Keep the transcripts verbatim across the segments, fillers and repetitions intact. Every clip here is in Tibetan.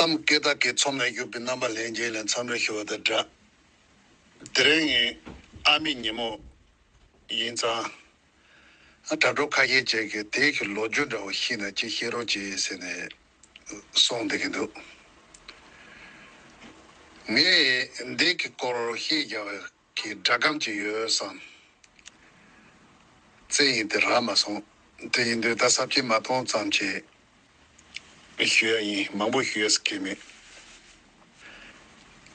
ལམ་སྐད་བརྡ་གི་ཚོམས་ནས་བཞུགས་པའི་རྣམ་པ་ལྷན་རྒྱས་ལ་འཚམས་འདྲི་ཞུ་བ་དང་སྦྲགས། དེ་རིང་ངའི་ཨ་མའི་ཉིན་མོ་ཡིན་ཙང་། ཨ་དྲ་གྲོགས་ཁ་ཤས་ཅིག་གིས་དེའི་གི་ལོ་རྒྱུས་འདྲ་བོ་ཤེས་ན་ཅིག་བཤད་རོགས་གྱིས་ཟེར་ནས་གསུངས་བསྡད་ཀྱི་འདུག། ངས་འདི་གི་སྐོར་བཤད་རྒྱག་པའི་གི་སྒྲ་སྒམ་ཅིག་ཡོད་བསམ། བཙལ་ཡིན་དེ་རག་མ་སོང་། དེ་ཡིན་དུས་ད་ས་བཅད་མ་མཐོང་ཙམ་ཅིག་ཞུ་ཡ་ཡིན། མང་པོ་ཞུ་ཡས་ཀྱི་མེད།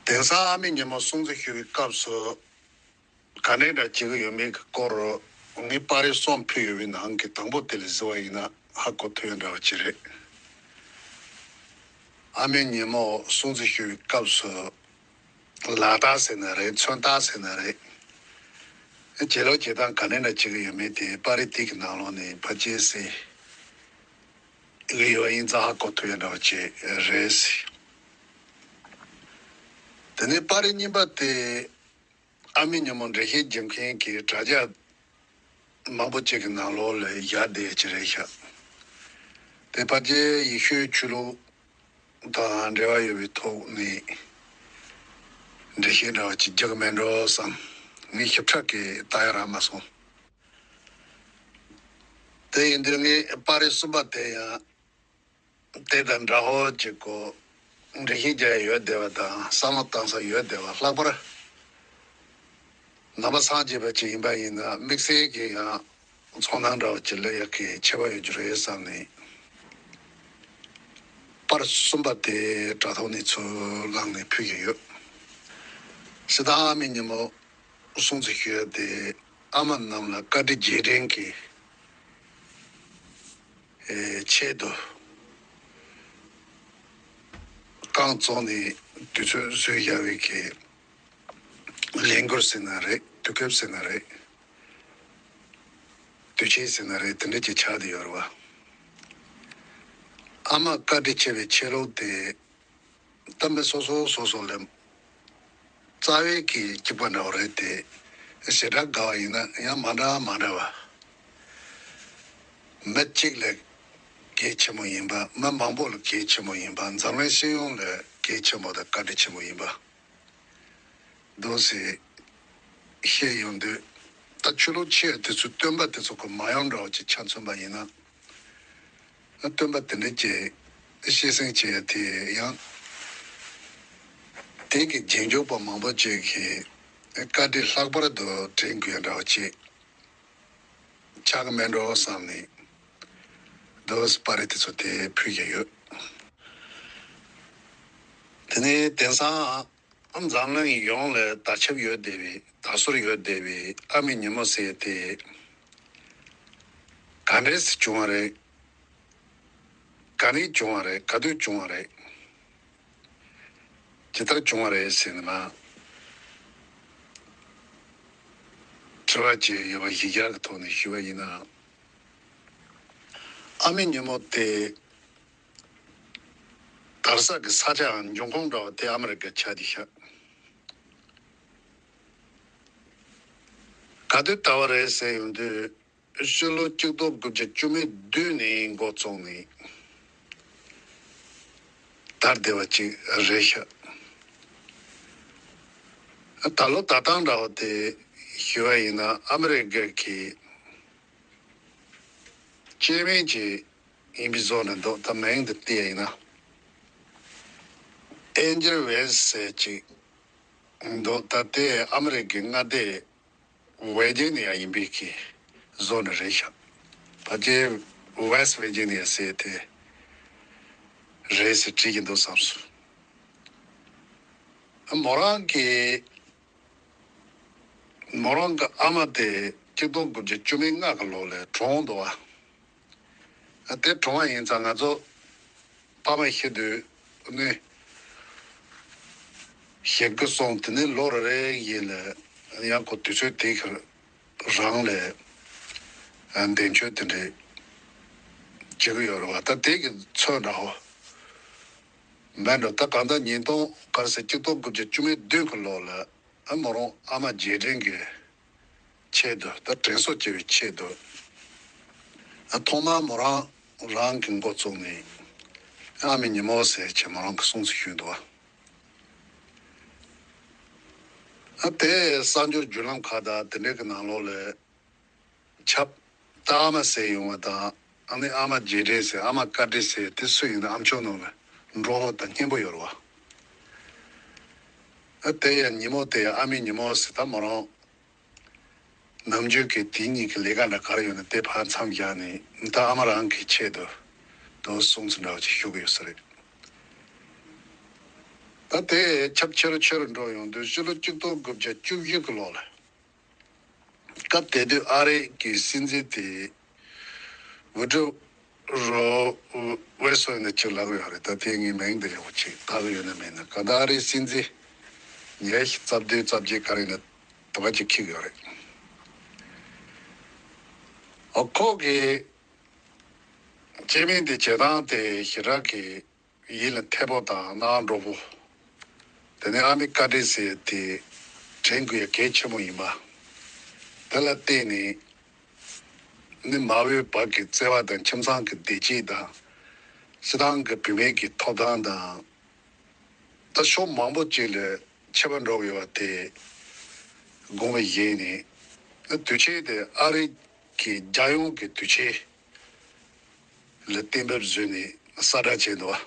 དེང་སང་ཨ་མའི་ཉིན་མོ་སྲུང་བརྩི་ཞུ་བའི་སྐབས་སུ་ག་འདྲ་འདྲ་བྱེད་ཀྱི་ཡོད་མེད་ཀྱི་སྐོར་ངས་པར་རིས་གསུམ་ཕུལ་ཡོད་པའི་ནང་གི་དང་པོ་དེ་ལ་གཟིགས་པ་ཡིན་ན་ཧ་གོ་ཐུབ་ཡ་འདྲ་བ་ཅིག་རེད། ཨ་མའི་ཉིན་མོ་སྲུང་བརྩི་ཞུ་བའི་སྐབས་སུ། ལག་རྟགས་ཟེར་ན་རེད། མཚོན་རྟགས་ཟེར་ན་རེད། བྱེད་ལུགས་བྱེད་སྟངས་ག་འདྲ་འདྲ་བྱེད་ཀྱི་ཡོད་མེད་དེ་པར་རིས་དེ་གི་ནང་ལོགས་ནས་ཕལ་ཆེར་གཟིགས་ཀྱི་ཡོད་པ་ཡིན་ཙང་ཧ་གོ་ཐུབ་ཡ་འདྲ་བ་ཅིག་རེད། དེ་ནས་པར་རིས་གཉིས་པ་དེ་ཨ་མའི་ཉིན་མོ་འགྲེལ་བཤད་རྒྱབ་མཁན་གྱི་དྲ་རྒྱ་མང་པོ་ཅིག་གི་ནང་ལོགས་ལ་བཞག་བསྡད་ཀྱི་རེད་ཤག། དེ་ཕལ་ཆེར་ཡེ་ཤུའི་ཆོས་ལུགས་དང་འབྲེལ་བ་ཡོད་པའི་ཐོག་ནས་འགྲེལ་བཤད་འདྲ་བ་ཅིག་རྒྱག་གི་མེད་འགྲོ་བསམ། ངས་ཞིབ་ཕྲ་གི་ལྟ་ཡ་རག་མ་སོང་། དེ་ཡིན་དུས་ངས་པར་རིས་གསུམ་པ་དེ་ཡང་དེ་དང་འདྲ་བོ་ཅིག་གོ་འགྲེལ་བཤད་རྒྱག་ཡ་ཡོད་བསྡད་པ་དང་བསམ་བློ་བཏང་ས་ཡོད་བསྡད་པ། ལྷག་པར་ནང་པ་སངས་རྒྱས་པ་ཅིག་ཡིན་པ་ཡིན་ན་དམིགས་བསལ་གྱི་ཡང་ཚོར་སྣང་འདྲ་བ་ཅིག་སླེབས་ཡག་གི་ཁྱད་པར་ཡོད་རྒྱུ་རེད་བསམ་ནས། པར་གསུམ་པ་དེ་དྲ་ཐོག་ནས་ཚུར་བླངས་ནས་ཕུལ་གྱི་ཡོད། སྤྱིར་བཏང་ཨ་མའི་ཉིན་མོ་སྲུང་བརྩི་ཞུ་ཡ་དེ་ཨ་མ་རྣམས་ལ་བཀའ་དྲིན་རྗེས་དྲན་གྱི་ཨེ་ཆེད་དུ་རྐང་བཙུགས་ནས་དུས་ཚོད་བཟོས་བཞག་པའི་གི་ལས་འགུལ་ཟེར་ན་རེད། དུས་སྐབས་ཟེར་ན་རེད། དུས་ཆེན་ཟེར་ན་རེད། དེ་འདྲ་ཅིག་ཆགས་བསྡད་ཡོད་རེད་བ། ཨ་མ་བཀའ་དྲིན་ཆེ་བའི་ཆེད་ལུགས་དེ་ད་མི་སོ་སོ་སོ་སོ་ལ་རྩ་བའི་གི་སྐྱིད་པ་འདྲ་བོ་རེད་དེ། ཞེ་དྲག་དགའ་བ་ཡིན་ན་ཡང་མ་འདྲ་མ་འདྲ་བ། མི་གཅིག་ལ་གལ་ཆེན་པོ་ཡིན་པ། མི་མང་པོ་ལ་གལ་ཆེན་པོ་ཡིན་པ། འཛམ་གླིང་སྤྱི་ཡོངས་ལ་གལ་ཆེན་པོ་དང་བཀའ་དྲིན་ཆེན་པོ་ཡིན་པ། འདུག་སེ་བཤད་ཡོང་དུས། ད་ཆོས་ལུགས་ཆེ་དེ་ཚོའི་སྟོན་པ་དེ་ཚོ་གི་མ་ཡུམ་འདྲ་བོ་ཅིག་ཆ་མཚོན་པ་ཡིན་ན། སྟོན་པ་དེ་འདྲ་ཅིག་སྐྱེད་སྲིང་བྱེད་ཡ་དེ་ཡང་། དེ་གི་རྗེས་འཇུག་པ་མང་པོ་ཅིག་གིས་བཀའ་དྲིན་ལྷག་པར་དུ་དྲན་དགོས་ཡ་འདྲ་བོ་ཅིག་ཆགས་ཀྱི་མེད་འགྲོ་བསམ་ནས། འདུག་སེ་པར་རིས་དེ་ཚོ་དེ་ཕུལ་གྱི་ཡོད། དེ་ནས་དེང་སང་འཛམ་གླིང་ཡོངས་ལ་དར་ཁྱབ་ཡོད་བསྡད་པའི། དར་སྲོལ་ཡོད་བསྡད་པའི་ཨ་མའི་ཉིན་མོ་ཟེར་དེ་ག་འདྲས་སེ་བྱུང་བ་རེད། ག་ནས་བྱུང་བ་རེད། ག་དུས་བྱུང་བ་རེད། ཇི་ལྟར་བྱུང་བ་རེད་ཟེར་ན། དྲི་བ་ཅིག་ཡོད་པ་གཞི་རྒྱ་གི་ཐོག་ནས་ཞུས་པ་ཡིན་ན། ཨ་མའི་ཉིན་མོ་དེ་དར་ས་གི་ས་ཆའམ་འབྱུང་ཁུངས་འདྲ་བ་དེ་ཨ་མི་རི་ཀ་ཆགས་བསྡད་ཤག། ག་དུས་དར་བ་རེད་ཟེར་ཡོང་དུས། ཕྱི་ལོ་གཅིག་སྟོང་དགུ་བརྒྱ་བཅུ་མེད་བདུན་ནས་འགོ་བཙུགས་ནས་དར་བསྡད་པ་ཅིག་རེད་ཤག། ད་ལོ་ད་ལྟ་འདྲ་བ་དེ་ཞུ་བ་ཡིན་ན། ཨ་མི་རི་ཀ་གི་སྐྱེ་དམན་ཅིག་ཡིན་པའི་བཟོ་འདྲ་འདུག། ད་མིང་དེ་བལྟས་ཡིན་ན། ཨེན་ཇེལ་ཝེ་སི་ཟེར་ཅིག་འདུག། ད་དེ་ཨ་མི་རི་ཀའི་མངའ་སྡེ་ཝེར་ཇི་ནི་ཡ་ཡིན་པའི་གི་བཟོ་འདྲ་རེད་ཤག། ཕལ་ཆེར་ཝེ་སི་ཊི་ཝེར་ཇི་ནི་ཡ་ཟེར་དེ་རེད་ཟེར་བྲིས་ཀྱི་འདུག་བསམ་སོང་། མོ་རང་གི། མོ་རང་གི་ཨ་མ་དེ་གཅིག་སྟོང་དགུ་བརྒྱ་བཅུ་མེད་ལྔ་གི་ལོ་ལ་གྲོངས་འདུག་བ། དེ་གྲོངས་པ་ཡིན་ཙང་ང་ཚོ་ཕ་མ་ཤི་དུས་ནི་ཞེ་དགུ་སོང་། དེ་ནས་ལོ་རེ་རེ་བཞིན་ལ་ཡང་ཁོ་དུས་ཚོད་དེ་གི་རང་ལ་འདས་མཆོད་དེ་འདྲ་བྱེད་གི་ཡོད་རེད་བ། ད་དེ་གི་ཚོད་འདྲ་བོ་མེད་འགྲོ། ད་གང་ལྟར་ཉིས་སྟོང་ག་རེ་ཟེར། གཅིག་སྟོང་དགུ་བརྒྱ་བཅུ་མེད་བདུན་གི་ལོ་ལ། ཨ། མོ་རང་ཨ་མ་རྗེས་དྲན་གྱི་ཆེད་དུ། ད་དྲན་གསོ་བྱེད་པའི་ཆེད་དུ། ཨ། ཐོག་མར་མོ་རང་རང་གིས་འགོ་བཙུགས་ནས་ ཨ་མའི་ཉིན་མོ་ཟེར་བྱས་མོ་རང་གི་སྲུང་བརྩི་ཞུས་འདུག་བ། ཨ་དེ་གསར་འགྱུར་བརྒྱུད་ལམ་ཁག་དང་དེ་འདྲའི་གི་ནང་ལོགས་ལ་ཆབ་ད་ཨ་མ་ཟེར་ཡོང་བ་དང་ཨ་ནི་ཨ་མ་རྗེས་དྲན་ཟེར་ཨ་མ་བཀའ་དྲིན་ཟེར་དེ་སུ་ཡིན་ན་ཨ་མཆོག་ནང་ལ་འགྲོ་བ་དང་སྙན་པོ་ཡོད་རེད་བ། ཨ་དེ་ཡང་ཉིན་མོ་དེ་ཡང་ཨ་མའི་ཉིན་མོ་ཟེར་ད་མོ་རང་ནམ་རྒྱུན་གྱི་དེ་གཉིས་ཀྱི་ལས་ཀ་འདྲ་ག་རེ་ཡོད་ན་དེ་ཕར་མཚམས་བཞག་ནས་ད་ཨ་མ་རང་གི་ཆེད་དུ་དོ་སྲུང་བརྩི་འདྲ་བ་ཅིག་ཞུ་གི་ཡོད་ས་རེད། ད་དེ་ཆབ་ཆེ་རུ་ཆེ་རུ་འགྲོ་ཡོང་དུས་ཕྱི་ལོ་གཅིག་སྟོང་དགུ་བརྒྱ་བཅུ་བཞི་གི་ལོ་ལ། སྐབས་དེ་དུས་ཨ་རི་གི་སྲིད་འཛིན་དེ་ཝུ་ཌི་རོ་ཝེ་སོ་ཡིན་ན་ཅིག་ལབ་ཡོད་རེད། ད་དེ་ངའི་མིང་དེ་ཡག་པོ་ཅིག་བརྟག་གི་ཡོད་ན་མེད་ན། གང་ལྟར་ཨ་རིའི་སྲིད་འཛིན་ཉི་ཤུ་རྩ་བདུན་རྩ་བརྒྱད་ག་རེ་ཡིན་ན་དུ་བ་ཅིག་འཁྱེར་གི་ཡོད་རེད། ཨོ་ཁོ་གི་སྐྱེ་དམན་དེ་བྱེད་སྟངས་དེ་ཞེ་དྲག་གི་ཡིད་ལ་འཐད་པོ་དང་སྣང་བ་འགྲོ་པོ། དེ་ནས་ཨ་མའི་བཀའ་དྲིན་ཟེར་དེ་དྲན་དགོས་ཡ་གལ་ཆེན་པོ་ཡིན་པ། དེ་ལ་བརྟེན་ནས་ནི་མ་འོངས་བར་གྱི་བརྩེ་བ་དང་ཁྱིམ་ཚང་གི་བདེ་སྐྱིད་དང་། སྤྱི་བཏང་གི་བུད་མེད་ཀྱི་ཐོབ་ཐང་དང་། ད་ཕྱོགས་མང་པོ་ཅིག་ལ་ཁྱད་པར་འགྲོ་གི་ཡོད་པ་དེ་དགོངས་པ་བཞེས་ནས། དུས་ཆེན་དེ་ཨ་རི་གི་རྒྱལ་ཡོངས་ཀྱི་དུས་ཆེན་ལ་གཏན་འབེབས་བཟོས་ནས་གསལ་བསྒྲགས་བྱས་འདུག་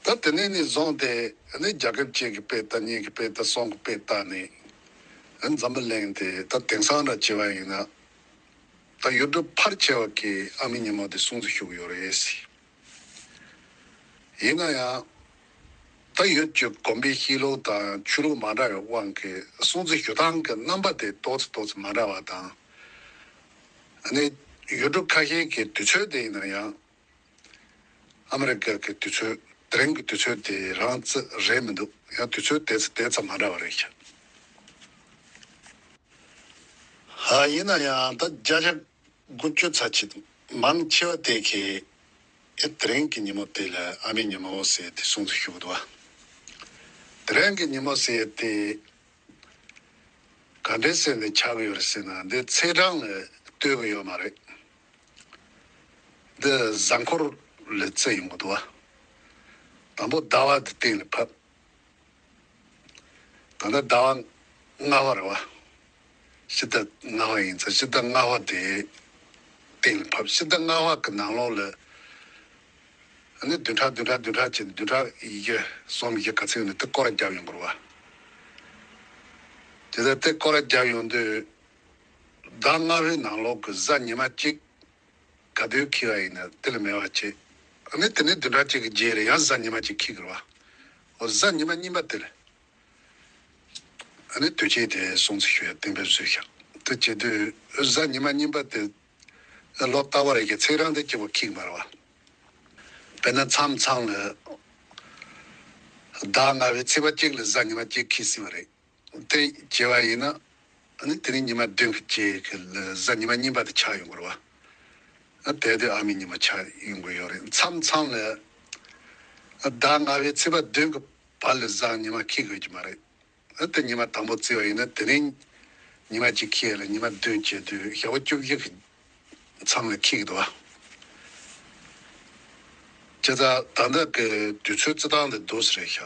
བ། ད་དེ་ནས་ནས་བཟུང་སྟེ་ནི་རྒྱལ་ཁབ་གཅིག་གི་དཔེ་ལྟ་གཉིས་ཀྱི་དཔེ་ལྟ་གསུམ་གྱི་དཔེ་ལྟ་ནས་འཛམ་བུ་གླིང་དེ་ད་དེང་སང་འདྲ་བྱས་པ་ཡིན་ན། ད་ཡུལ་གྲུ་ཕལ་ཆེ་བ་གིས་ཨ་མའི་ཉིན་མོ་དེ་སྲུང་བརྩི་ཞུ་གི་ཡོད་རེད། ཡིན་ན་ཡང་། ད་ཡུལ་གྱི་གོམས་པའི་གཤིས་ལུགས་དང་ཆོས་ལུགས་མ་འདྲ་བའི་དབང་གིས་སྲུང་བརྩི་ཞུ་སྟངས་ཀྱི་རྣམ་པ་དེ་ཏོག་ཙམ་ཏོག་ཙམ་མ་འདྲ་བ་དང་། ཨ་ནི་ཡུལ་གྲུ་ཁ་ཤས་ཀྱི་དུས་ཚོད་དེ་ཡིན་ན་ཡང་། ཨ་མི་རི་ཀ་གི་དུས་ཚོད་དེ་རིང་གི་དུས་ཚོད་དེ་རང་ཙི་རེད་མི་འདུག་ཡང་དུས་ཚོད་དེ་ཙི་དེ་ཙམ་མ་འདྲ་བ་རེད་ཤག་ཧ་ཡིན་ན་ཡང་ད་བརྒྱ་ཆ་དགུ་བཅུ་ཚ་ཅིག་མང་ཆེ་བ་དེ་གིས་ཨེ་དེ་རིང་གི་ཉིན་མོ་དེ་ལ་ཨ་མའི་ཉིན་མོ་ཟེར་དེ་སྲུང་བརྩི་ཞུ་གི་འདུག་བ། དེ་རིང་གི་ཉིན་མོ་ཟེར་དེ་ག་འདྲའི་ཟེར་ནས་ཆགས་ཀྱི་ཡོད་རེད་ཟེར་ན། འདི་ཚེས་གྲངས་ལ་ལྟོས་ཀྱི་ཡོད་མ་རེད། འདི་གཟའ་འཁོར་ལ་བརྩི་ཡོང་གི་འདུག་བ། དང་པོ་ཟླ་བ་འདི་སྟེང་ལ་ཕབ། ད་ལྟ་ཟླ་བ་ལྔ་པ་རེད་བ། ཕྱི་ཟླ་ལྔ་པ་ཡིན་ཙང་ཕྱི་ཟླ་ལྔ་པ་དེ་སྟེང་ལ་ཕབ། ཕྱི་ཟླ་ལྔ་པ་གི་ནང་ལོགས་ལ་ཨ་ནི་བདུན་ཕྲག་བདུན་ཕྲག་བདུན་ཕྲག་བྱས་ནས་བདུན་ཕྲག་བཞི་གསུམ་བཞི་ག་ཚོད་ཡོད་ན་དེ་སྐོར་ར་བརྒྱབ་ཡོང་དགོས་རེད་བ། དེ་ལྟར་དེ་སྐོར་ར་བརྒྱབ་ཡོང་དུས་ཟླ་ལྔ་པའི་ནང་ལོགས་ཀྱི་གཟའ་ཉི་མ་གཅིག་ག་དུས་འཁེལ་བ་ཡིན་ན་དེ་ལ་མེད་པ་བྱེད། ཨ་ནི་དེ་ནས་བདུན་ཕྲག་གཅིག་གི་རྗེས་ལ་ཡང་གཟའ་ཉི་མ་གཅིག་འཁེལ་དགོས་རེད་བ། འོ་གཟའ་ཉི་མ་གཉིས་པ་དེ་ལ་ཨ་ནི་དུས་ཆེན་དེ་སྲུང་བརྩི་ཞུ་ཡ་གཏན་འབེབས་བཟོས་ཤག་དེ་བྱེད་དུས་གཟའ་ཉི་མ་གཉིས་པ་དེ་ལོ་ལྟར་བ་རེ་གི་ཚེས་གྲངས་དེ་གཅིག་པ་འཁེལ་གི་མ་རེད་བ། དཔེར་ན་མཚམས་མཚམས་ལ་ཟླ་ལྔ་པའི་ཚེས་པ་གཅིག་ལ་གཟའ་ཉི་མ་གཅིག་འཁེལ་སྲིད་པ་རེད། དེ་བྱས་པ་ཡིན་ན་ཨ་ནི་དེ་ནི་ཉི་མ་བདུན་གྱི་རྗེས་ཀྱི་ལ་གཟའ་ཉི་མ་གཉིས་པ་དེ་ཆགས་ཡོང་གི་རེད་བ། ཨ་དེ་དུས་ཨ་མའི་ཉིན་མོ་ཆགས་ཡོང་གི་ཡོད་རེད། མཚམས་མཚམས་ལ་ཨ་ཟླ་ལྔ་པའི་ཚེས་པ་བདུན་གྱི་བར་ལ་གཟའ་ཉི་མ་འཁེལ་དགོས་ཀྱི་མ་རེད། ཨ་དེ་ཉི་མ་དང་པོ་བརྩིས་པ་ཡིན་ན་དེ་རིང་ཉི་མ་གཅིག་འཁེལ་ལ་ཉི་མ་བདུན་བྱས་དུས་ཞག་པོ་བཅུ་བཞི་གི་མཚམས་ལ་འཁེལ་གི་འདུག་བ། བྱས་ཙང་ད་ལྟ་གི་དུས་ཚོད་བརྩི་སྟངས་དེ་འདུག་སེ་རེད་ཤག་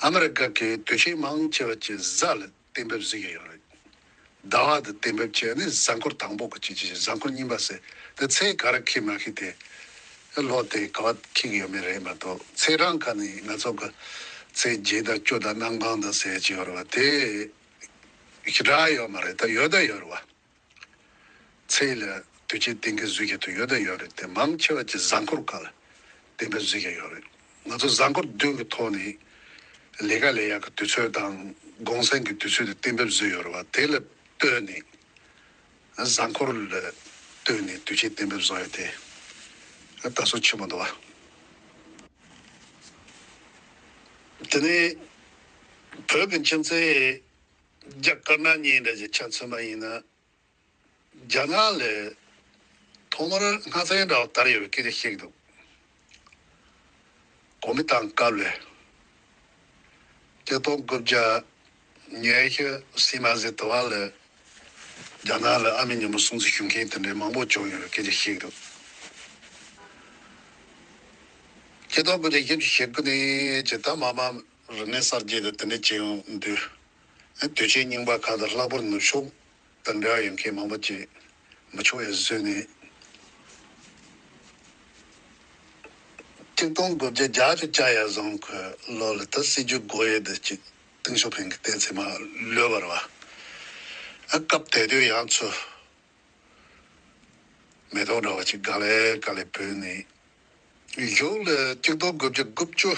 ཨ་མི་རི་ཀ་གི་དུས་ཆེན་མང་ཆེ་བ་ཅིག་གཟའ་ལ་གཏན་འབེབས་བཟོས་ཀྱི་ཡོད་རེད། ཟླ་བ་དེ་གཏན་འབེབས་བྱས་ནས་གཟའ་འཁོར་དང་པོ་གི་ཅིག་ཅིག་གཟའ་འཁོར་གཉིས་པ་ཟེར་དེ་ཚེས་ག་རེ་འཁེལ་མ་འཁེལ་དེ་ལོ་དེ་ག་བ་འཁེལ་གི་ཡོད་མེད་རེད་མ་གཏོགས། ཚེས་གྲངས་ག་ནས་ང་ཚོ་གི་ཚེས་བརྒྱད་དང་བཅུ་དང་གནམ་གང་དང་ཟེར་གྱི་ཡོད་རེད་བ། དེ་ཞེ་དྲག་ཡོད་མ་རེད། ད་ཡོད་ད་ཡོད་རེད་བ། ཚེས་ལ་དུས་ཆེན་གཏན་འཁེལ་བཟོས་ཀྱི་འདུག་ཡོད་དང་ཡོད་རེད་དེ། མང་ཆེ་བ་ཅིག་གཟའ་འཁོར་སྐབས་ལ་གཏན་འབེབས་བཟོས་ཀྱི་ཡོད་རེད། ང་ཚོ་གཟའ་འཁོར་བདུན་གྱི་ཐོག་ནས་ལས་ཀ་ལས་ཡག་གི་དུས་ཚོད་དང་གུང་སེང་གི་དུས་ཚོད་དེ་གཏན་འབེབས་བཟོས་ཡོད་རེད་བ། དེ་ལ་ལྟོས་ནས་གཟའ་འཁོར་ལ་ལྟོས་ནས་དུས་ཆེན་གཏན་འབེབས་བཟོ་ཡ་དེ་ད་གཟོད་ཆེན་པོ་འདུག་བ། དེ་ནས་བོད་ཀྱི་ཁྱིམ་མཚེས་རྒྱ་དཀར་ནག་གཉིས་འདྲ་ཅིག་ཆ་མཚོན་པ་ཡིན་ན། རྒྱ་ནག་ལ་ཐོག་མར་སྔ་ཚན་འདྲ་བ་དར་ཡོད་པའི་སྐད་ཆ་བཤད་ཀྱི་འདུག་གོ་མིན་ཏང་སྐབས་ལ། ཆིག་སྟོང་དགུ་བརྒྱ་ཉི་ཤུ་ཟིན་མ་ཟིན་དུ་བ་ལ་རྒྱ་ནག་ལ་ཨ་མའི་ཉིན་མོ་སྲུང་བརྩི་ཞུ་མཁན་དེ་འདྲའི་མང་པོ་བྱུང་ཡོད་པའི་སྐད་ཆ་བཤད་ཀྱི་འདུག་ཆིག་སྟོང་དགུ་བརྒྱ་བཞི་བཅུ་ཞེ་དགུ་ནས་ཇི་ལྟར་མ་མ་རིག་གནས་གསར་བརྗེ་དང་དེ་འདྲ་བྱེད་ཡོང་དུས། དུས་ཆེན་རྙིང་པ་ཁག་དང་ལྷག་པར་ནུབ་ཕྱོགས་དང་འབྲེལ་བ་ཡོད་མཁན་མང་པོ་ཅིག་མི་ཆོག་ཡ་བཟོས་ནས། ཆིག་སྟོང་དགུ་བརྒྱ་བརྒྱད་ཅུ་གྱ་ཡར་བཟུང་གི་ལོ་ལ་ད་སྲིད་ཇུས་སྒོ་དབྱེ་འདི་ཅིག་ཏེང་ཞའོ་ཕིང་གི་བསྟན་ཚེ་མ་ལོས་པར་བ། ཨ་སྐབས་དེ་དུས་ཡང་ཚུ་མེ་ཏོག་འདྲ་བ་ཅིག་ག་ལེ་ག་ལེ་བུད་ནས། གཞུག་ལ་ཆིག་སྟོང་དགུ་བརྒྱ་དགུ་བཅུ་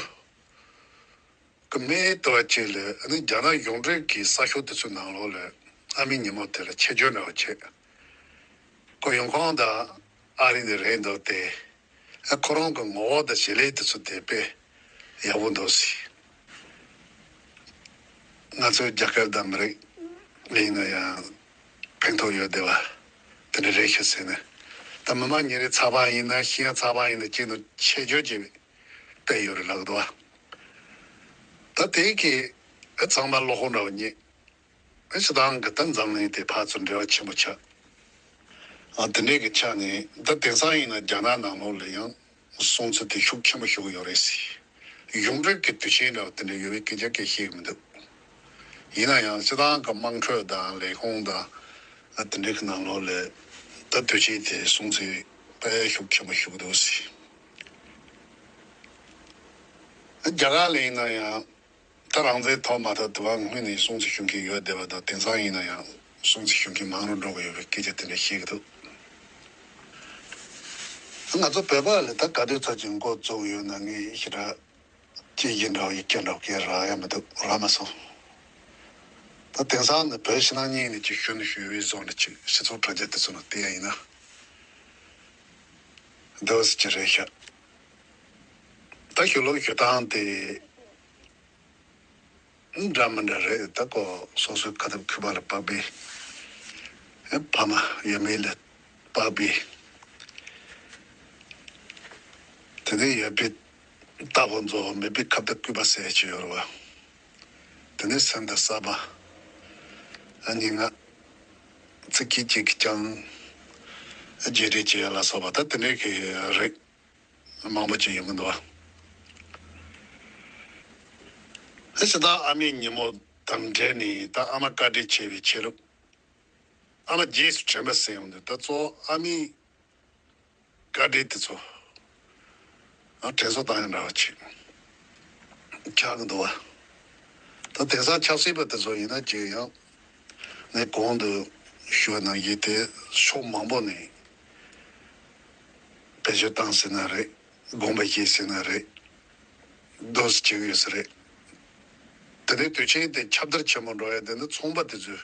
གི་མེ་ཏོག་ཅིག་ལ་ཨ་ནི་རྒྱ་ནག་གཞུང་འབྲེལ་གྱི་གསར་ཤོག་དེ་ཚོའི་ནང་ལོགས་ལ་ཨ་མའི་ཉིན་མོ་དེ་ལ་ཆེད་བརྗོད་འདྲ་བ་བྱས། ཁོ་ཡོང་ཁུངས་དང་ཨ་རི་ནས་རེད་འདུག་སྟེ། ཨ་ཁོ་རང་གི་ངོ་བོ་དང་བྱེད་ལས་དེ་ཚོ་དེ་དཔེ་ཡག་པོ་འདུག་ཟེར། ང་ཚོའི་རྒྱ་གར་དང་མི་རིགས་ལ་ཡིན་ན་ཡང་ཕན་ཐོགས་ཡོད་བསྡད་པ་དེ་འདྲ་རེད་ཤག་ཟེར་ནས། ད་མི་མང་ཉིན་རེ་ཚགས་པར་ཡིན་ན་ཤེས་ཡོན་ཚགས་པར་ཡིན་ན་གཅིག་ནས་ཆེད་བརྗོད་བྱས་པའི་དཔེ་ཡོད་རེད་ལབ་འདུག་བ། ད་དེ་གི་ཨ་ཚང་མ་བློ་ཁོག་འདྲ་བ་རྙེད། ཨ་སྤྱིར་བཏང་གི་ད་འཛམ་གླིང་དེ་ཕར་ཚུར་འབྲེལ་བ་ཆེན་པོ་ཆགས། ཨ་དེ་འདྲས་ཀྱི་ཆ་ནས་ད་དེང་སང་ཡིན་ན་རྒྱ་ནག་ནང་ལོགས་ལ་ཡང་སྲུང་བརྩི་དེ་ཤུགས་ཆེན་པོ་ཞུ་གི་ཡོད་རེད་ཟེར། གཞུང་འབྲེལ་གྱི་དུས་ཆེན་འདྲ་བ་དེ་འདྲ་ཡོད་པའི་སྐད་ཆ་སྐད་བཤད་ཀྱི་མི་འདུག་ཡིན་ན་ཡང་སྤྱིར་བཏང་གི་དམངས་ཁྲོད་དང་ལས་ཁུངས་དང་ཨ་དེ་འདྲས་ཀྱི་ནང་ལོགས་ལ་ད་དུས་ཆེན་དེ་སྲུང་བརྩི་དཔེ་ཤུགས་ཆེན་པོ་ཞུ་གི་འདུག་ཟེར། རྒྱ་གར་ལ་ཡིན་ན་ཡང་། ད་རང་བཙན་ཐོབ་མ་ཐོབ་དུ་བ་སྔོན་ནས་སྲུང་བརྩི་ཞུ་མཁན་ཡོད་བསྡད་པ་དང་དེང་སང་ཡིན་ན་ཡང་སྲུང་བརྩི་ཞུ་མཁན་མང་རུ་འགྲོ་གི་ཡོད་པའི་སྐད་ཆ་དེ་འདྲ་བཤད་ཀྱི་འདུག་ང་ཚོ་བོད་པ་ལ་ད་ག་དུས་ཚོད་ཅིག་འགོ་བཙུགས་ཡོད་ན་ངས་ཞེ་དྲག་ཅི་ཡིན་འདྲ་བ་ཡི་སྐད་འདྲ་བ་སྐད་རག་ཡ་མི་འདུག་རག་མ་སོང་། ད་དེང་སང་ནི་བོད་ཕྱི་ནང་གཉིས་ནས་ཅིག་ཞུ་ནི་ཞུ་བའི་བཟོ་འདྲ་ཅིག་སྤྱི་ཚོགས་དྲ་རྒྱ་དེ་ཚོ་ནང་བལྟས་ཡ་ཡིན་ན་འདུག་ཟེར་གྱི་རེད་ཤག་ད་ཞུ་ལུགས་ཞུ་སྟངས་དེ། འདྲ་མི་འདྲ་རེད། ད་ཁོ་སོ་སོའི་ཁ་ཐུག་ཁུ་བ་ལ་དཔག་པའི། ཨེ་ཕ་མ་ཡབ་མེས་ལ་དཔག་པའི། དེ་ནས་ཡོད་པའི་རྟ་ཕོ་མཛོ་མེད་པའི་ཁ་བརྡ་སྐུད་པ་ཟེར་གྱི་ཡོད་རེད་བ། དེ་ནས་སེམས་དང་ས་པ། ཨ་ནི་ང་ཚིག་གི་གཅིག་གི་ཀྱང་རྗེས་འབྲེལ་བྱེད་ཡ་ལ་སོགས་པ་ད་དེ་འདྲའི་གི་རིགས། མང་པོ་ཅིག་ཡོང་གི་འདུག་ཨ་ཞེ་ད་ཨ་མའི་ཉིན་མོ་དང་འབྲེལ་ནས་ད་ཨ་མ་བཀའ་དྲིན་ཆེ་བའི་ཆེད་དུ། ཨ་མ་རྗེས་སུ་དྲན་པ་ཟེར་ཡོང་དུས་ད་གཙོ་བོ་ཨ་མའི་བཀའ་དྲིན་དེ་ཚོ་ཨ་དྲན་གསོ་བཏང་ཡ་འདྲ་བ་ཅིག་ཆགས་ཀྱི་འདུག་བ། ད་དེང་སང་ཆབ་སྲིད་པ་དེ་ཚོ་ཡིན་ན་ཅིག་ཡང་ངས་གོང་དུ་ཞུས་པ་ནང་བཞིན་དེ་ཕྱོགས་མང་པོ་ནས། བེད་སྤྱོད་བཏང་ཟེར་ན་རེད། དགོངས་པ་བཞེས་ཟེར་ན་རེད། རྡོ་སུ་བྱེད་ཀྱི་ཡོད་ས་རེད། དེ་ནས་དུས་ཆེན་དེ་ཁྱབ་བརྡལ་ཆེན་པོ་འགྲོ་ཡ་དེ་ནི་ཚོང་པ་དེ་ཚོས་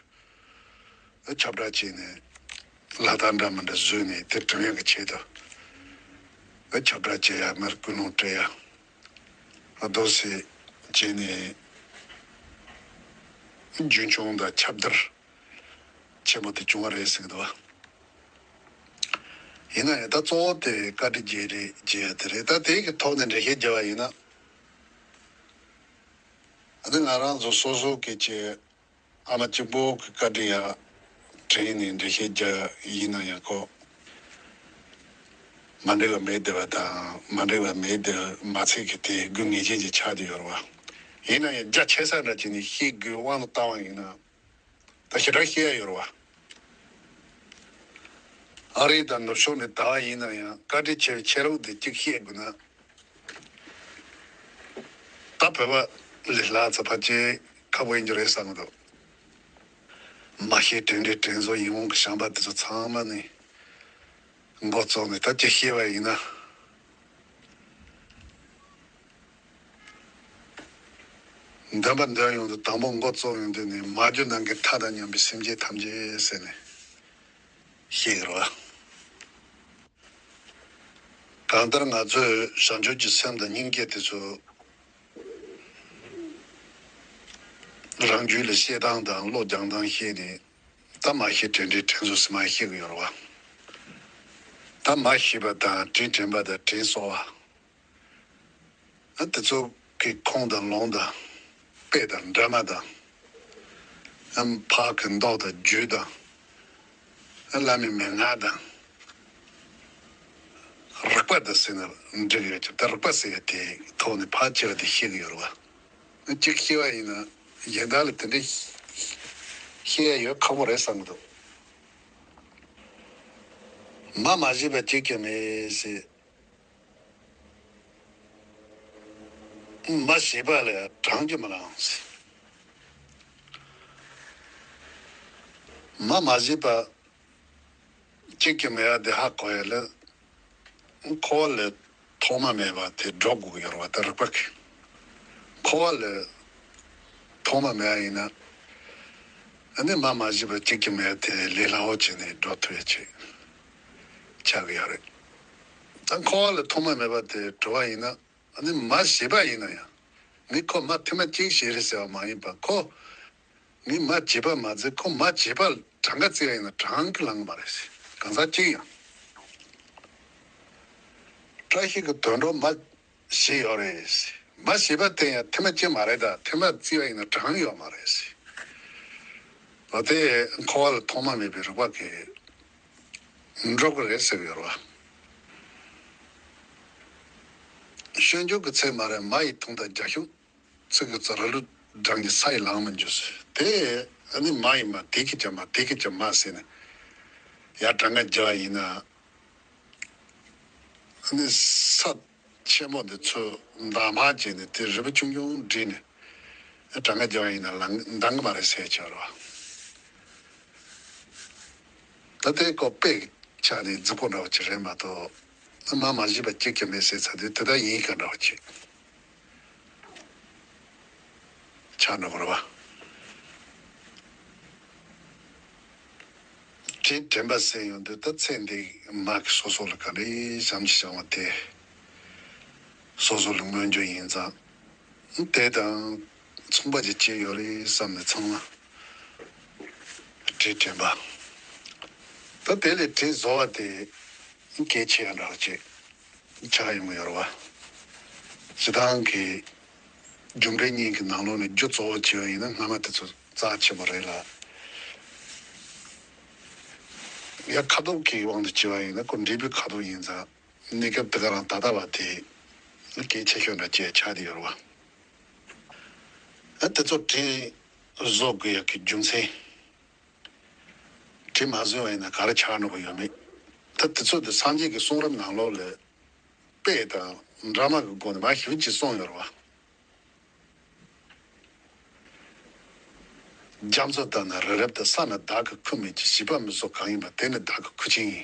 ཁྱབ་བསྒྲགས་བྱས་ནས་ལག་རྟགས་འདྲ་མི་འདྲ་བཟོས་ནས་དེ་སྒྲོན་ཡ་གི་ཆེད་དུ་ཁྱབ་བསྒྲགས་བྱེད་ཡ་མར་ཀུན་སློང་སྤྲད་ཡ། རྡོ་སུ་བྱས་ནས་རྒྱུན་འཁྱོངས་དང་ཁྱབ་བརྡལ། ཆེན་པོ་དེ་བྱུང་བ་རེད་ཟེར་གྱི་འདུག་བ། ཡིན་ན་ཡང་ད་གཙོ་བོ་དེ་བཀའ་དྲིན་རྗེས་རེད་རྗེས་ཡ་དེ་རེད། ད་དེ་གི་ཐོག་ནས་འགྲེལ་བཤད་རྒྱབ་པ་ཡིན་ན། ཨ་ནི་ང་རང་ཚོ་སོ་སོ་སྐད་ཆ་ཨ་མ་གཅིག་པོ་གི་བཀའ་དྲིན་ཡ་དྲན་ནས་འགྲེལ་བཤད་རྒྱབ་ཡིན་ན་ཡང་ཁོ་མ་འགྲིག་པ་མེད་བསྡད་པ་དང་མ་འགྲིག་པ་མེད་བསྡད་མ་ཚད་ཀྱི་དེ་དགོས་ངེས་ཅན་ཅིག་ཆགས་བསྡད་ཡོད་རེད་བ། ཡིན་ན་ཡང་རྒྱ་ཆེ་ས་འདྲ་བྱས་ནས་བཤད་དགོས་དབང་དུ་བཏང་བ་ཡིན་ན། ད་ཞེ་དྲག་བཤད་ཡ་ཡོད་རེད་བ། ཨ་རི་དང་ནུབ་ཕྱོགས་ནས་ད་བ་ཡིན་ན་ཡང་བཀའ་དྲིན་ཆེ་བའི་ཆེ་ལུགས་དེ་གཅིག་བཤད་དགོས་ན། ད་བོད་པ་ལས་ལྷག་ཙམ་ཕལ་ཆེར་ཁག་པོ་ཡིན་རྒྱུ་རེད་བསམ་གྱི་འདུག་མ་ཤེས་དྲན་དྲན་དྲན་གསོ་ཡིད་འོང་གི་བྱམས་པ་དེ་ཚོ་ཚང་མ་ནི་མགོ་བཙུགས་ནས་ད་ཅི་བཤད་པ་ཡིན་ན། འདོན་པ་འདོན་ཡོང་དུས་དང་པོ་མགོ་བཙུགས་ཡོང་དུས་ནི་མ་རྒྱུད་ནང་གི་མཐའ་དང་མཉམ་པའི་སེམས་ཅན་ཐམས་ཅད་ཟེར་ནས་བཤད་ཀྱི་རེད་བ། གང་ལྟར་ང་ཚོས་བྱང་ཆུབ་ཀྱི་སེམས་དང་སྙིང་རྗེ་དེ་ཚོ་རང་རྒྱུད་ལ་བཤད་སྟངས་དང་བློ་སྦྱང་སྟངས་ཤེས་ནས་ད་མ་ཤེས་དྲན་དྲན་དྲན་གསོ་ཟེར་མ་ཤེས་ཀྱི་ཡོད་རེད་བ། ད་མ་ཤེས་པ་དང་དྲིན་དྲན་པ་དང་དྲིན་གསོ་བ། ཨ་དེ་ཚོ་གི་ཁུངས་དང་ལུང་དང་། དཔེ་དང་འདྲ་མ་དང་། ཨ་ཕག་གི་མདོག་དང་རྒྱུད་དང་། ཨ་བླ་མའི་མན་ངག་དང་། རིག་པ་དང་ཟེར་ན་འགྲིག་ཡོད་ཀྱང་ད་རིག་པ་ཟེར་ཡ་དེ་ཐོག་ནས་ཕར་ཕྱིན་པ་དེ་ཤེས་ཀྱི་ཡོད་རེད་བ། གཅིག་ཤེས་པ་ཡིན་ན་གཞན་དག་ལ་དེ་འདྲའི་ཤེས་ཡ་ཡོད་ཁག་པོ་རེད་བསམ་གྱི་འདུག་མ་མ་བྱས་པ་གཅིག་ཀྱང་མེད་ཟེར། མ་བྱས་པ་ལ་གྲངས་ཀྱིས་མི་ལང་ཟེར། མ་མ་བྱས་པ་གཅིག་ཀྱང་མེད་པ་དེ་ཧ་གོ་ཡ་ལ། འཁོར་བ་ལས་ཐོག་མ་མེད་པ་དེ་སྒྲོ་དགོས་ཀྱི་ཡོད་རེད་བ། ད་རིག་པ་གིས་འཁོར་བ་ལས་ཐོག་མ་མེད་པ་ཡིན་ན། ཨ་ནི་མ་མ་བྱས་པ་གཅིག་ཀྱང་མེད་དེ་ལས་སླ་བོ་བྱས་ནས་སྒྲོ་ཐུབ་ཡ་ཆེད་ཆགས་ཀྱི་ཡོད་རེད། ད་འཁོར་བ་ལས་ཐོག་མ་མེད་པ་དེ་གྲུབ་པ་ཡིན་ན། ཨ་ནི་མ་བྱས་པ་ཡིན་ན་ཡང་། ངས་ཁོ་མ་ཐེངས་མ་གཅིག་བྱས་རེད་ཟེར་བ་མ་ཡིན་པ་ཁོ། ངས་མ་བྱས་པ་མ་བརྩིས། ཁོ་མ་བྱས་པ་གྲངས་ཀ་བརྩིས་པ་ཡིན་ན་གྲངས་ཀྱིས་ལང་གི་མ་རེད་ཟེར། གང་ཟག་གཅིག་ཡང་། བཀྲ་ཤིས་ཀྱི་དུད་འགྲོ་མ་བྱས་ཡོད་རེད་ཟེར། མ་བྱས་པ་དེ་ཡང་ཐེངས་མ་གཅིག་མ་རེད། ད་ཐེངས་མ་བརྩིས་པ་ཡིན་ན་གྲངས་ཡོད་མ་རེད་ཟེར། འོ་དེ་འཁོར་བ་ལ་ཐོག་མ་མེད་པའི་རིག་པ་གིས་འགྲོ་གི་རེད་ཟེར་གི་ཡོད་རེད་བ། སྤྱོད་འཇུག་གི་ཚད་མ་རེད། མ་ཡི་དུང་དང་རྒྱ་ཤུག་ཚིག་གི་རྩ་ར་ལུག་སྦྲང་གི་ས་ཡི་ལངས་མི་འཇུག་ཟེར། དེ་ཨ་ནི་མ་ཡི་མ་དེ་གི་ཀྱང་མ་དེ་གི་ཀྱང་མ་ཟེར་ནས་ཡར་གྲངས་ཀ་རྒྱག་པ་ཡིན་ན། ཨ་ནི་ས་ཆེན་མོ་འདི་ཚོ་འདབ་མ་བྱས་ནས་དེ་རི་བོ་ཆུང་ཆུང་བསྒྲིལ་ནས་གྲངས་ཀ་རྒྱག་པ་ཡིན་ན་ལང་འདང་གི་མ་རེད་ཟེར་ཆོག་རོ། ད་ལྟའི་ཀོ་དཔེ་ཆ་ནས་རྫིག་པོ་འདྲ་བ་ཅིག་རེད་མ་གཏོགས། མ་མ་བྱས་པ་གཅིག་ཀྱང་མེད་ཟེར་ཚར་དུས་དེ་ལྟར་ཡིན་ག་འདྲ་བ་ཅིག་ཆགས་འགྲོ་གི་རེད་བ། དྲིན་དྲན་པ་ཟེར་ཡོང་དུས་ད་ཚེ་འདི་མ་གི་སོ་སོ་ལ་ག་འདྲའི་བྱམས་ཀྱི་བྱ་བ་དེ་སོ་སོ་ལ་མངོན་གྱུར་ཡིན་ཙང་། དེ་དང་མཚུངས་པ་ཅིག་བྱས་ཡོད་རེད་བསམ་ནས་ཚང་མ་དྲིན་དྲན་པ། ད་དེ་ལས་དྲིན་གཟོ་བ་དེ་གལ་ཆེ་ཡང་འདྲ་བ་ཅིག་ཆགས་ཡོང་གི་ཡོད་རེད་བ། སྤྱི་བཏང་གི་རྒྱུ་འབྲས་གཉིས་ཀྱི་ནང་ལོགས་ནས་རྒྱུ་གཙོ་བོ་བྱས་པ་ཡིན་ན་སྔ་མ་དེ་ཚོ་རྩ་ཆེན་པོ་རེད་ལ། ཡང་ཁ་དོག་གི་དབང་དུ་བྱས་པ་ཡིན་ན་ཁོ་འབྲས་བུའི་ཁ་དོག་ཡིན་ཙང་། གནས་སྐབས་དེ་ག་རང་ད་ལྟ་བ་དེ་གལ་ཆེ་ཤོས་འདྲ་བྱས་ཆགས་བསྡད་ཡོད་རེད་བ། ཨ་དེ་ཚོ་དྲིན་གཟོ་དགོས་ཡག་གི་རྒྱུ་མཚན། དྲིན་མ་གཟོ་བ་ཡིན་ན་ག་རེ་ཆགས་འགྲོ་གི་ཡོད་མེད། ད་དེ་ཚོ་དེ་སངས་རྒྱས་ཀྱི་གསུང་རབ་ནང་ལོགས་ལ་དཔེ་དང་འདྲ་མ་གི་སྒོ་ནས་མ་ཞིབ་ཅིག་གསུངས་ཡོད་རེད་བ། རྒྱ་མཚོ་ལྟ་ན་རི་རབ་ཏུ། ས་ན་བདག་གི་ཁུ་མེད་ཀྱི། བྱིས་པ་མི་གཟོ་གང་ཡིན་པ། དེ་ནི་བདག་གི་ཁུ་ཅན་ཡིན།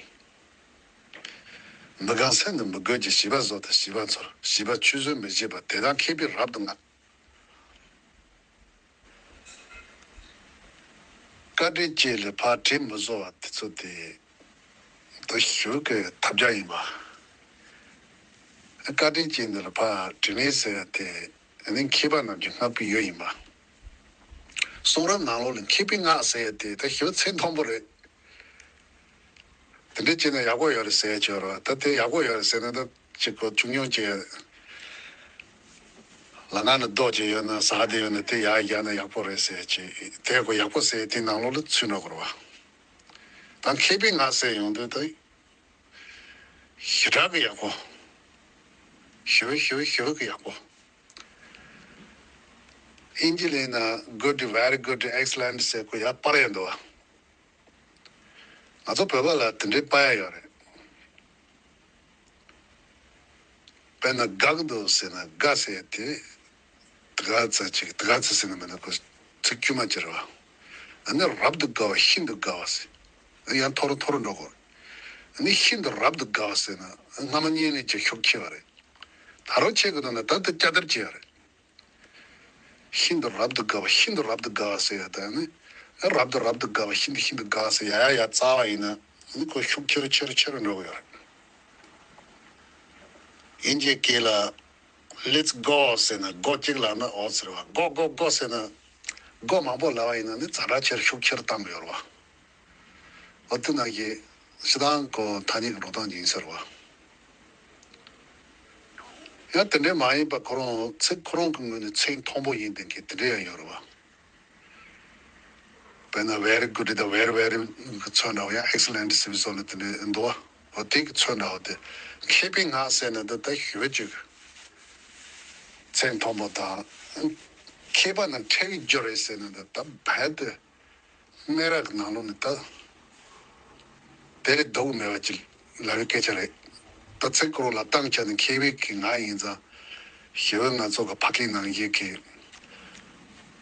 མི་གང་སེམས་ནི་མི་རྒོད་ཀྱི། བྱིས་པ་གཟོ་དང་བྱིས་པ་འཚོལ། བྱིས་པ་ཆུད་ཟོས་མི་བྱེད་པ། དེ་དག་མཁས་པས་རབ་ཏུ་བསྔགས། བཀའ་དྲིན་ཅན་ལ་ཕར་དྲིན་མི་གཟོ་བ་དེ་ཚོ་དེ་ད་ཞུ་གི་ཐབས་ཆག་ཡིན་པ། བཀའ་དྲིན་ཅན་འདི་ལ་ཕར་དྲིན་ལན་ཟེར་ཡ་དེ་ནི་མཁས་པ་རྣམས་ཀྱིས་བསྔགས་པའི་ཡུལ་ཡིན་པ། གསུང་རབ་ནང་ལོགས་ལ་མཁས་པས་བསྔགས་ཟེར་ཡ་དེ་ད་ཞུ་ཚད་མཐོན་པོ་རེད། དེ་འདྲ་བྱས་ན་ཡག་པོ་ཡོད་རེད་ཟེར་ཡ་ཅིག་ཡོད་རེད་བ། ད་དེ་ཡག་པོ་ཡོད་རེད་ཟེར་ན་ད་ཅིག་གོ་ཆུང་ཆུང་ཅིག་ལ་ང་ནི་རྡོ་ཅིག་ཡོད་ན་ཟ་དེ་ཡོད་ན་དེ་ཡག་ཡག་ན་ཡག་པོ་རེད་ཟེར་ཡ་ཅིག་དེ་གོ་ཡག་པོ་ཟེར་ཡ་དེ་ནང་ལོགས་ལ་ཚུད་འགྲོ་གི་རེད་བ། ད་མཁས་པས་བསྔགས་ཟེར་ཡོང་དུས་ད་ཞེ་དྲག་གི་ཡག་པོ། ཞེ་པོ་ཞེ་པོ་ཞེ་པོ་གི་ཡག་པོ། ཨིན་ཇི་ལ་ཡིན་ན་good, very good, excellent ཟེར་གོ་ཡ་པར་ཡ་འདུག་བ། ང་ཚོ་བོད་པ་ལ་དེ་འདྲའི་པར་ཡ་ཡོད་རེད། དཔེར་ན་དགའ་གི་འདུག་ཟེར་ན་དགའ་ཟེར་ཡ་དེ། དགའ་ཙ་ཅིག་དགའ་ཙ་ཟེར་ན་མིན་ན་ཁོ་ཚིག་དཀྱུས་མ་ཅིག་རེད་བ། ཨ་ནི་རབ་ཏུ་དགའ་བ། ཤིན་ཏུ་དགའ་བ་ཟེར། ཡང་མཐོ་རུ་མཐོ་རུ་འགྲོ་དགོས། ཨ་ནི་ཤིན་ཏུ་རབ་ཏུ་དགའ་བ་ཟེར་ན་སྔ་མ་གཉིས་ལས་ཀྱང་ཤུགས་ཆེ་བ་རེད། ད་རུང་ཆེ་གི་འདུག་ན་ད་ལྟ་བསྐྱར་ཟློས་བྱེད་ཡ་རེད། ཤིན་ཏུ་རབ་ཏུ་དགའ་བ། ཤིན་ཏུ་རབ་ཏུ་དགའ་བ་ཟེར་ཡ་ད་ནི། རབ་ཏུ་རབ་ཏུ་དགའ་བ། ཤིན་ཏུ་ཤིན་ཏུ་དགའ་བ་ཟེར་ཡ་ཡ་ཡ་རྩ་བ་ཡིན་ན་ནི་ཁོ་ཤུགས་ཆེ་རུ་ཆེ་རུ་ཆེ་རུ་འགྲོ་གི་ཡོད་རེད། ཨིན་ཇིའི་སྐད་ལ་let's go ཟེར་ན་སྒོ་གཅིག་ལབ་ན་ཨོ་ཟེར་བ། go go go ཟེར་ན་སྒོ་མང་པོ་ལབ་པ་ཡིན་ན་ནི་ཛ་དྲག་ཆེ་རུ་ཤུགས་ཆེ་རུ་བཏང་གི་ཡོད་རེད་བ། འོ་དེ་ནང་བཞིན་སྤྱིར་བཏང་ཁོ་ཐ་སྙད་ཀྱི་འགྲོ་སྟངས་ཡིན་ཟེར་བ། ཡང་དེ་འདྲའི་མ་ཡིན་པ་ཁོ་རང་ཚིག་ཁོ་རང་གི་ངོས་ནས་ཚིག་མཐོན་པོ་ཡིན་བསྡད་མཁན་དེ་འདྲ་ཡང་ཡོད་རེད་བ། དཔེར་ན་very good དང་very very གི་ཚོད་འདྲ་བ། ཡང་excellent ཟེར་བའི་བཟོ་ལ་དེ་འདྲ་འདུག་བ། འོ་དེ་གི་ཚོད་འདྲ་བོ་དེ། མཁས་པའི་ངག་ཟེར་ན་འདི་ད་ཞུ་བ་ཅིག་མཚན་མཐོན་པོ་དང་། མཁས་པ་རྣམས་ཕྲད་པའི་རྒྱུ་རེད་ཟེར་ན་འདི་ད་བན་དེ་སྨན་རག་གི་ནང་ལོགས་ནས་ད་དེ་རེད་འདུག་མེད་པ་ཅིག་ལབ་པའི་སྐད་ཆ་རེད། ད་ཚིག་གོ་རོ་ལ་བཏང་བྱས་ནས་མཁས་པའི་གི་ངག་ཡིན་ཙང་ཞི་བའི་ང་ཚོ་གི་ཕ་སྐད་ནང་བཞིན་གི་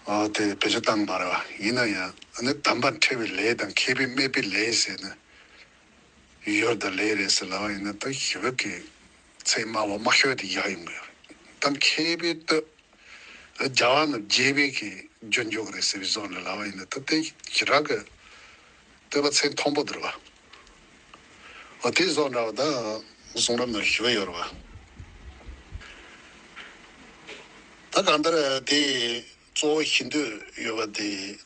ཨ་དེ་བེད་སྤྱོད་བཏང་མ་རེད་བ། ཡིན་ན་ཡང་ཨ་ནི་དམ་པ་ཕྲད་པའི་ལས་དང་མཁས་པས་སྨྲས་པའི་ལས་ཟེར་ནས། ཡོད་ད་ལས་རེད་ཟེར་ལབ་པ་ཡིན་ན་ད་ཞི་བ་གི་ཚད་དམའ་བ་དམའ་ཤོས་དེ་ཡག་ཡོང་གི་ཡོད་རེད། ད་མཁས་པའི་བསྟོད། རྒྱལ་བ་རྣམས་དགྱེས་པའི་གི་རྒྱུ་འཇོག་རེད་ཟེར་བའི་བཟོ་འདྲ་ལབ་པ་ཡིན་ན་ད་དེ་ཞེ་དྲག་གི་བསྟོད་པ་ཚད་མཐོན་པོ་དེ་རེད་བ། འོ་དེ་བཟོ་འདྲ་བ་ད་གསུང་རབ་ནང་ཞུ་བ་ཡོད་རེད་བ། ད་གང་ལྟར་དེ་གཙོ་བོ་ཞུ་འདོད་ཡོད་པ་དེ།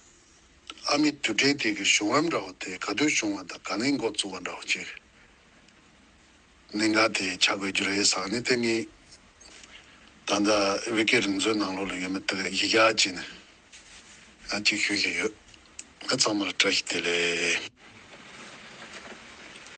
ཨ་མའི་དུས་དྲན་དེ་གི་བྱུང་རིམ་འདྲ་བོ་དེ་ག་དུས་བྱུང་བ་དང་ག་ནས་འགོ་བཙུགས་པ་འདྲ་བོ་ཅིག་གནད་འགག་དེ་ཆགས་དགོས་རྒྱུ་རེད་བསམ་ནས། དེ་ངས་ད་ལྟ་བོད་སྐད་རིག་མཛོད་ནང་ལོགས་ལ་ཡོད་མི་དེ་གཞི་བཞག་བྱས་ནས་ཨ་ཅིག་ཞུ་བཞིན་ཡོད། ཨ་ཚང་མ་ལ་བཀྲ་ཤིས་བདེ་ལེགས།